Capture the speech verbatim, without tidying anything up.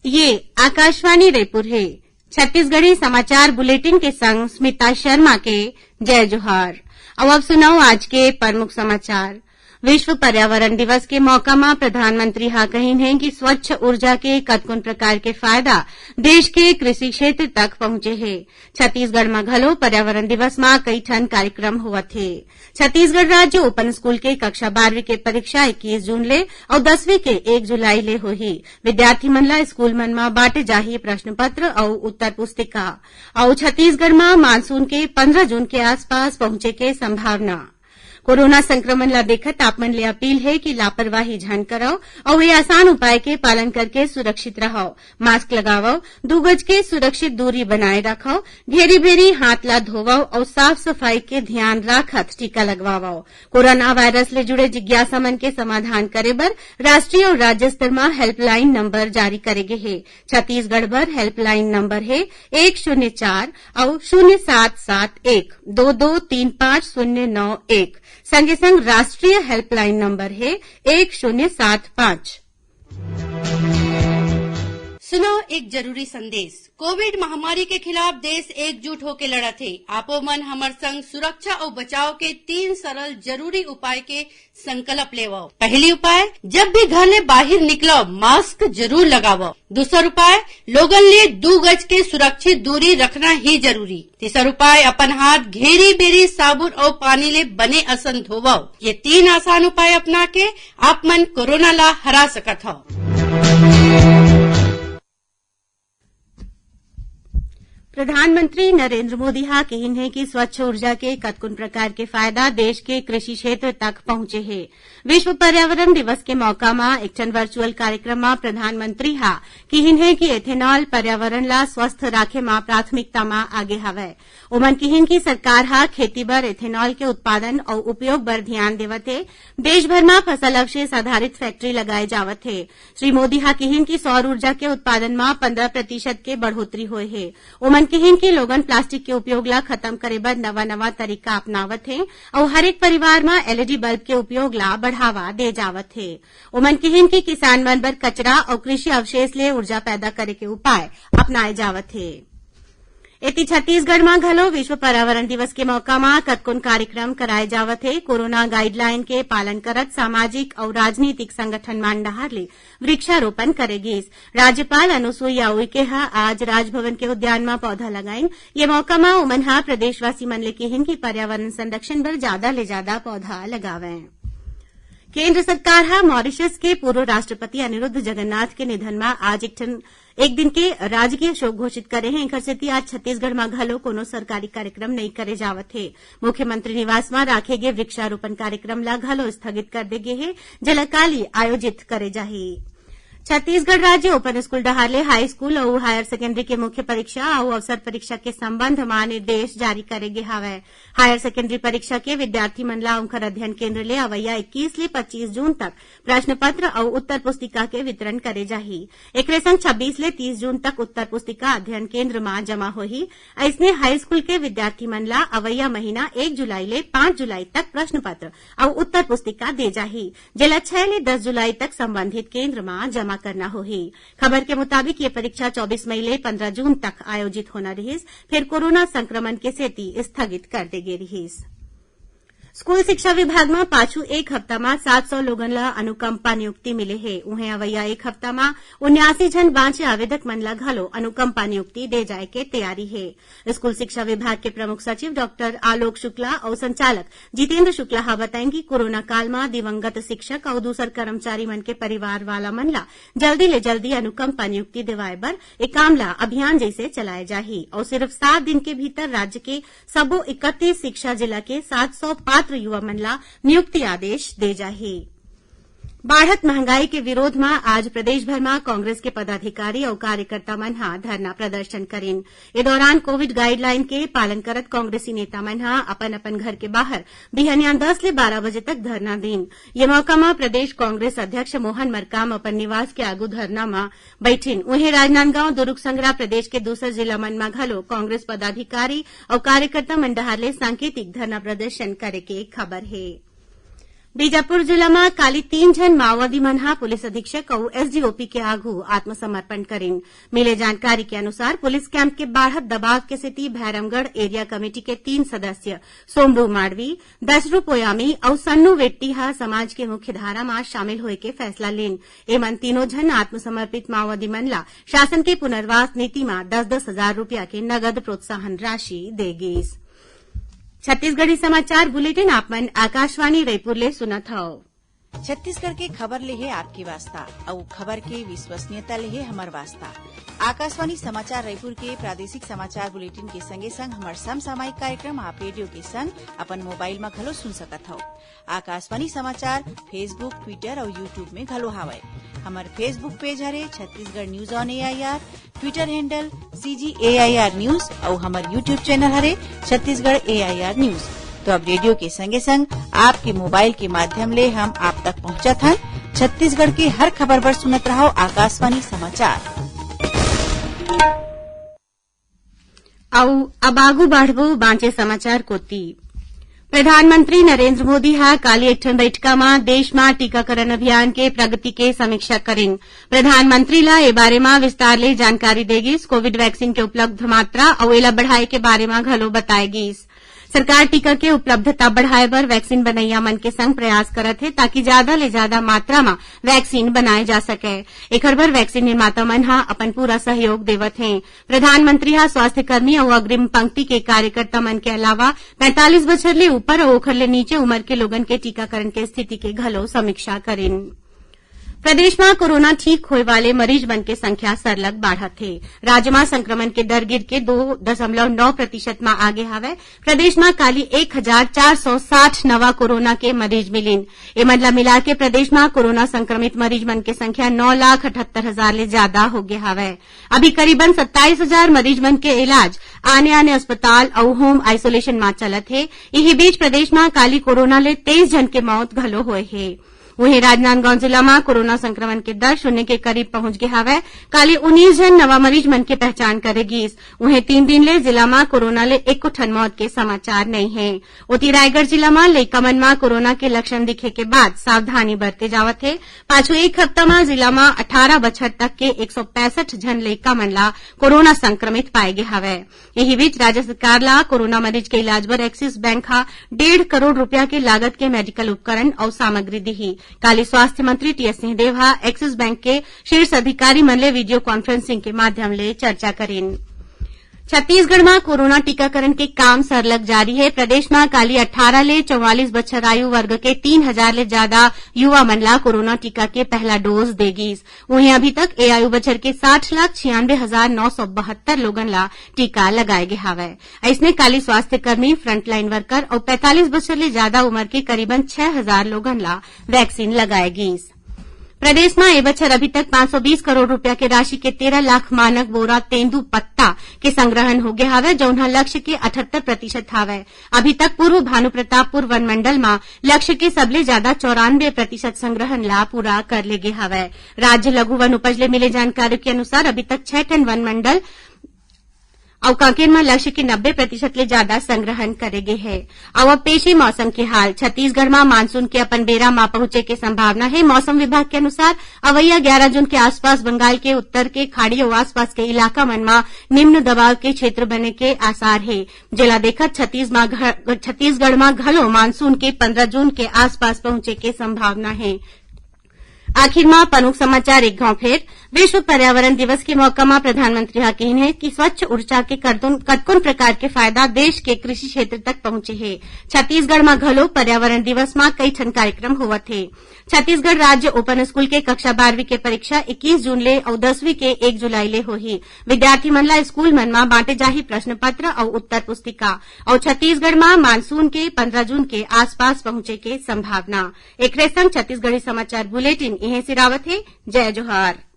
ये आकाशवाणी रायपुर हे। छत्तीसगढ़ी समाचार बुलेटिन के संग स्मिता शर्मा के जय जोहार। अउ अब सुनव आज के प्रमुख समाचार। विश्व पर्यावरण दिवस के मौका म प्रधानमंत्री ह कहिन हे कि स्वच्छ ऊर्जा के कतकोन प्रकार के फायदा देश के कृषि क्षेत्र तक पहुंचे हे। छत्तीसगढ़ म घलो पर्यावरण दिवस म कई ठन कार्यक्रम होवत हे। छत्तीसगढ़ राज्य ओपन स्कूल के कक्षा बारहवीं के परीक्षा इक्कीस जून ले अउ दसवीं के एक जुलाई ले होही। विद्यार्थी मन ला स्कूल मन म बांटे जाही प्रश्न पत्र अउ उत्तर पुस्तिका। अउ छत्तीसगढ़ म मानसून के पंद्रह जून के आसपास पहुंचे के संभावना। कोरोना संक्रमण ला देखत आप मन ले अपील हे कि लापरवाही झन करव अउ ये आसान उपाय के पालन करके सुरक्षित रहव। मास्क लगावव, दू गज के सुरक्षित दूरी बनाए राखव, घेरी-बेरी हाथ ला धोवव अउ साफ-सफाई के ध्यान राखत टीका लगवावव। कोरोना वायरस ले जुड़े जिज्ञासा मन के समाधान करे बर राष्ट्रीय अउ राज्य स्तर म हेल्पलाइन नंबर जारी करे गे हे। छत्तीसगढ़ बर हेल्पलाइन नंबर हे एक शून्य चार अउ शून्य सात सात एक दो दो तीन पाँच शून्य नौ एक। संगे संग राष्ट्रीय हेल्पलाइन नंबर हे एक शून्य सात पाँच। सुनो एक जरूरी संदेश। कोविड महामारी के खिलाफ देश एकजुट होके लड़त हे। आपो मन हमर संग सुरक्षा अउ बचाव के तीन सरल जरूरी उपाय के संकल्प लेवव। पहली उपाय, जब भी घर ले बाहिर निकलव, मास्क जरूर लगावव। दूसर उपाय, लोगन ले दू गज के सुरक्षित दूरी रखना ही जरूरी। तीसर उपाय, अपन हाथ घेरी बेरी साबुन अउ पानी ले बने असन धोवव। ये तीन आसान उपाय अपना के आप मन कोरोना ला हरा सकत हव। प्रधानमंत्री नरेंद्र मोदी हा किहिन हे कि स्वच्छ ऊर्जा के कतकुन प्रकार के फायदा देश के कृषि क्षेत्र तक पहुंचे हे। विश्व पर्यावरण दिवस के मौका म एक ठन वर्चुअल कार्यक्रम म प्रधानमंत्री हा किहिन हे कि एथेनॉल पर्यावरण ला स्वस्थ राखे म प्राथमिकता म आगे हवय। ओमन किहिन कि सरकार ह खेती बर एथेनॉल के उत्पादन अउ उपयोग बर धियान देवत हे। देश भर म फसल अवशेष आधारित फैक्ट्री लगाए जावत हे। श्री मोदी ह किहिन कि सौर ऊर्जा के उत्पादन म पंद्रह प्रतिशत के बढ़ोतरी होए हे। ओमन किहिन कि लोगन प्लास्टिक के उपयोग ला खतम करे बर नवा-नवा तरीका अपनावत हे अउ हरेक परिवार म एलईडी बल्ब के उपयोग ला बढ़ावा दे जावत हे। ओमन किहिन कि किसान मन बर कचरा अउ कृषि अवशेष ले ऊर्जा पैदा करे के उपाय अपनाए जावत हे। एती छत्तीसगढ़ म घलो विश्व पर्यावरण दिवस के मौका म कतकोन कार्यक्रम कराए जावत हे। कोरोना गाइडलाइन के पालन करत सामाजिक अउ राजनीतिक संगठन मन डहार ले वृक्षारोपण करे गिस। राज्यपाल अनुसुईया उइके ह आज राजभवन के उद्यान म पौधा लगाइन। ये मौका म ओमन ह प्रदेशवासी मन ले किहिन कि पर्यावरण संरक्षण बर जादा ले जादा पौधा लगावंय। केंद्र सरकार ह मॉरिशस के पूर्व राष्ट्रपति अनिरुद्ध जगन्नाथ के निधन म आज एक ठन एक दिन के राजकीय शोक घोषित करे हे। एखर सेती आज छत्तीसगढ़ म घलो कोनो सरकारी कार्यक्रम नइ करे जावत हे। मुख्यमंत्री निवास म राखे गे वृक्षारोपण कार्यक्रम ला घलो स्थगित कर दे गे हे, जेला काली आयोजित करे जाही। छत्तीसगढ़ राज्य ओपन स्कूल डहार ले हाई स्कूल अउ हायर सेकेंडरी के मुख्य परीक्षा अउ अवसर परीक्षा के संबंध म निर्देश जारी करे गे हावय। हायर सेकेंडरी परीक्षा के विद्यार्थी मन ला उंखर अध्ययन केंद्र ले अवइया इक्कीस ले पच्चीस जून तक प्रश्न पत्र अउ उत्तर पुस्तिका के वितरण करे जाही। एकरे संग छब्बीस ले तीस जून तक उत्तर पुस्तिका अध्ययन केंद्र म जमा होही। अइसने हाई स्कूल के विद्यार्थी मन ला अवइया महीना एक जुलाई ले पाँच जुलाई तक प्रश्न पत्र अउ उत्तर पुस्तिका दे जाही, जेला छह ले दस जुलाई तक संबंधित केंद्र म जमा करना होही। खबर के मुताबिक, ये परीक्षा चौबीस मई ले पंद्रह जून तक आयोजित होना रिहिस, फेर कोरोना संक्रमण के सेती स्थगित कर दे गे रिहिस। स्कूल शिक्षा विभाग म पाछू एक हफ्ता म सात सौ लोगन ल अनुकंपा नियुक्ति मिले हे। उहें, अवइया एक हफ्ता म उन्यासी झन बांचे आवेदक मन ल घलो अनुकंपा नियुक्ति दे जाए के तैयारी हे। स्कूल शिक्षा विभाग के प्रमुख सचिव डॉक्टर आलोक शुक्ला अउ संचालक जितेंद्र शुक्ला ह बताइन कि कोरोना काल म दिवंगत शिक्षक अउ दूसर कर्मचारी मन के परिवार वाला मन ल जल्दी ले जल्दी अनुकंपा नियुक्ति देवाए बर ए काम ल अभियान जइसे चलाए जाही अउ सिर्फ सात दिन के भीतर राज्य के सबो इकतीस शिक्षा जिला के सात सौ पात्र युवा मन ला नियुक्ति आदेश दे जाही। बाढ़त महंगाई के विरोध म आज प्रदेश भर म कांग्रेस के पदाधिकारी अउ कार्यकर्ता मन ह धरना प्रदर्शन करिन। ए दौरान कोविड गाइडलाइन के पालन करत कांग्रेसी नेता मन ह अपन-अपन घर के बाहर बिहनिया दस ले बारह बजे तक धरना दीन। ये मौका म प्रदेश कांग्रेस अध्यक्ष मोहन मरकाम अपन निवास के आगू धरना म बैठिन। उहें, राजनांदगांव, दुर्ग संग प्रदेश के दूसर जिला मन म घलो कांग्रेस पदाधिकारी अउ कार्यकर्ता मन डहार ले सांकेतिक धरना प्रदर्शन करे के खबर हे। बीजापुर जिला म काली तीन झन माओवादी मन ह पुलिस अधीक्षक अउ एसडीओपी के आघू आत्मसमर्पण करिन। मिले जानकारी के अनुसार, पुलिस कैंप के बाढ़त दबाव के सेती भैरमगढ़ एरिया कमेटी के तीन सदस्य सोमरू माड़वी, दशरू पोयामी अउ सन्नू वेट्टी ह समाज के मुख्य धारा म शामिल होए के फैसला लीन। एमन तीनों झन आत्मसमर्पित माओवादी मन ला शासन के पुनर्वास नीति म दस दस हजार रुपया के नगद प्रोत्साहन राशि दे गीस। छत्तीसगढ़ी समाचार बुलेटिन आप मन आकाशवाणी रायपुर ले सुनत हव। छत्तीसगढ़ के खबर ले हे आपके वास्ता, अउ खबर के विश्वसनीयता ले हे हमर वास्ता। आकाशवाणी समाचार रायपुर के प्रादेशिक समाचार बुलेटिन के संगे संग हमर समसामयिक कार्यक्रम आप रेडियो के संग अपन मोबाइल म घलो सुन सकत हव। आकाशवाणी समाचार Facebook, Twitter अउ YouTube में घलो हावय। हमर Facebook पेज हरे Chhattisgarh news on AIR, Twitter handle CG AIR news अउ हमर YouTube चैनल हरे छत्तीसगढ़ एआईआर न्यूज। तो अब रेडियो के संगे संग आपके मोबाइल के माध्यम ले हम आप तक पहुंचत हन। छत्तीसगढ़ के हर खबर बर सुनत रहव आकाशवाणी समाचार। अउ अब आगू बढ़बो बांचे समाचार कोति। प्रधानमंत्री नरेंद्र मोदी ह काली एक ठन बैठका म देश म टीकाकरण अभियान के प्रगति के समीक्षा करिन। प्रधानमंत्री ल ए बारे म विस्तार ले जानकारी दे गिस। कोविड वैक्सीन के उपलब्ध मात्रा अउ एला बढ़ाए के बारे म घलो बताए गिस। सरकार टीका के उपलब्धता बढ़ाए बर वैक्सीन बनैया मन के संग प्रयास करत हे, ताकि ज्यादा ले ज्यादा मात्रा म वैक्सीन बनाए जा सके। एखर बर वैक्सीन निर्माता मन ह अपन पूरा सहयोग देवत हें। प्रधानमंत्री ह स्वास्थ्यकर्मी अउ अग्रिम पंक्ति के कार्यकर्ता मन के अलावा पैंतालीस बछर ले ऊपर अउ ओखर ले नीचे उमर के लोगन के टीकाकरण के स्थिति के घलो समीक्षा करिन। प्रदेश म कोरोना ठीक होए वाले मरीज मन के संख्या सरलग बाढ़त हे। राज्य म संक्रमण के दर गिर के दो दशमलव नौ प्रतिशत म आगे हवय। प्रदेश म काली एक हजार चार सौ साठ नवा कोरोना के मरीज मिलिन। एमन ला मिलाके प्रदेश म कोरोना संक्रमित मरीज मन के संख्या नौ लाख अठहत्तर हजार ले ज्यादा होगे हवय। अभी करीबन सत्ताईस हजार मरीज मन के इलाज आने-आने अस्पताल अउ होम आइसोलेशन म चलत हे। इही बीच प्रदेश म काली कोरोना ले तेईस झन के मौत घलो होए हे। उहें, राजनांदगांव जिला म कोरोना संक्रमण के दर शून्य के करीब पहुंच गे हवय। काली उन्नीस झन नवा मरीज मन के पहचान करे गीस। उहें, तीन दिन ले जिला म कोरोना ले एको ठन मौत के समाचार नइ हे। ओती, रायगढ़ जिला म लइका मन म कोरोना के लक्षण दिखे के बाद सावधानी बरते जावत हे। पाछू एक हफ्ता म जिला म अठारह बछर तक के एक सौ पैंसठ झन लइका मन ला कोरोना संक्रमित पाए गे हवय। इही बीच, राज्य सरकार ला कोरोना मरीज के इलाज बर एक्सिस बैंक ह डेढ़ करोड़ रुपया के लागत के मेडिकल उपकरण अउ सामग्री दिही। काली स्वास्थ्य मंत्री टीएस सिंहदेव ह एक्सिस बैंक के शीर्ष अधिकारी मन ले वीडियो कॉन्फ्रेंसिंग के माध्यम ले चर्चा करिन। छत्तीसगढ़ म कोरोना टीकाकरण के काम सरलग जारी हे। प्रदेश म काली अठारह ले चौवालीस बछर आयु वर्ग के तीन हजार ले ज्यादा युवा मन ला कोरोना टीका के पहला डोज दे गीस। उहें, अभी तक ए आयु बछर के साठ लाख छियानवे हजार नौ सौ बहत्तर लोगन ला टीका लगाए गे हावय। अइसने, काली स्वास्थ्य कर्मी, फ्रंटलाइन वर्कर अउ पैंतालीस बछर ले ज्यादा उमर के करीबन छह हजार लोगन ला वैक्सीन लगाए गीस। प्रदेश म ए बछर अभी तक पाँच सौ बीस करोड़ रुपया के राशि के तेरह लाख मानक बोरा तेंदू पत्ता के संग्रहण होगे हावय, जउन ह लक्ष्य के अठहत्तर प्रतिशत हावय। अभी तक पूर्व भानुप्रतापपुर वन मंडल म लक्ष्य के सबले ज्यादा चौरानवे प्रतिशत संग्रहण ला पूरा कर ले गे हावय। राज्य लघु वन उपज ले मिले जानकारी के अनुसार, अभी तक छह ठन वन मंडल अउ कांकेर म लक्ष्य के नब्बे प्रतिशत ले ज्यादा संग्रहण करे गे हे। अउ अब पेश हे मौसम के हाल। छत्तीसगढ़ म मानसून के अपन बेरा म पहुंचे के संभावना हे। मौसम विभाग के अनुसार, अवइया ग्यारह जून के आसपास बंगाल के उत्तर के खाड़ी अउ आसपास के इलाका मन म निम्न दबाव के क्षेत्र बने के आसार हे, जेला देखत छत्तीस म घ-, छत्तीसगढ़ म घलो मानसून के पंद्रह जून के आसपास पहुंचे के संभावना हे। आखिर म प्रमुख समाचार एक घाव फेर। विश्व पर्यावरण दिवस के मौका म प्रधानमंत्री ह कहिन हे कि स्वच्छ ऊर्जा के कतकोन, कतकोन प्रकार के फायदा देश के कृषि क्षेत्र तक पहुंचे हे। छत्तीसगढ़ म घलो पर्यावरण दिवस म कई ठन कार्यक्रम होवत हे। छत्तीसगढ़ राज्य ओपन स्कूल के कक्षा बारहवीं के परीक्षा इक्कीस जून ले अउ दसवीं के एक जुलाई ले होही। विद्यार्थी मन ला स्कूल मन म बांटे जाही प्रश्न पत्र अउ उत्तर पुस्तिका। अउ छत्तीसगढ़ म मानसून के पंद्रह जून के आसपास पहुंचे के संभावना। एकरे संग छत्तीसगढ़ी समाचार बुलेटिन इहें सिरावत हे। जय जोहार।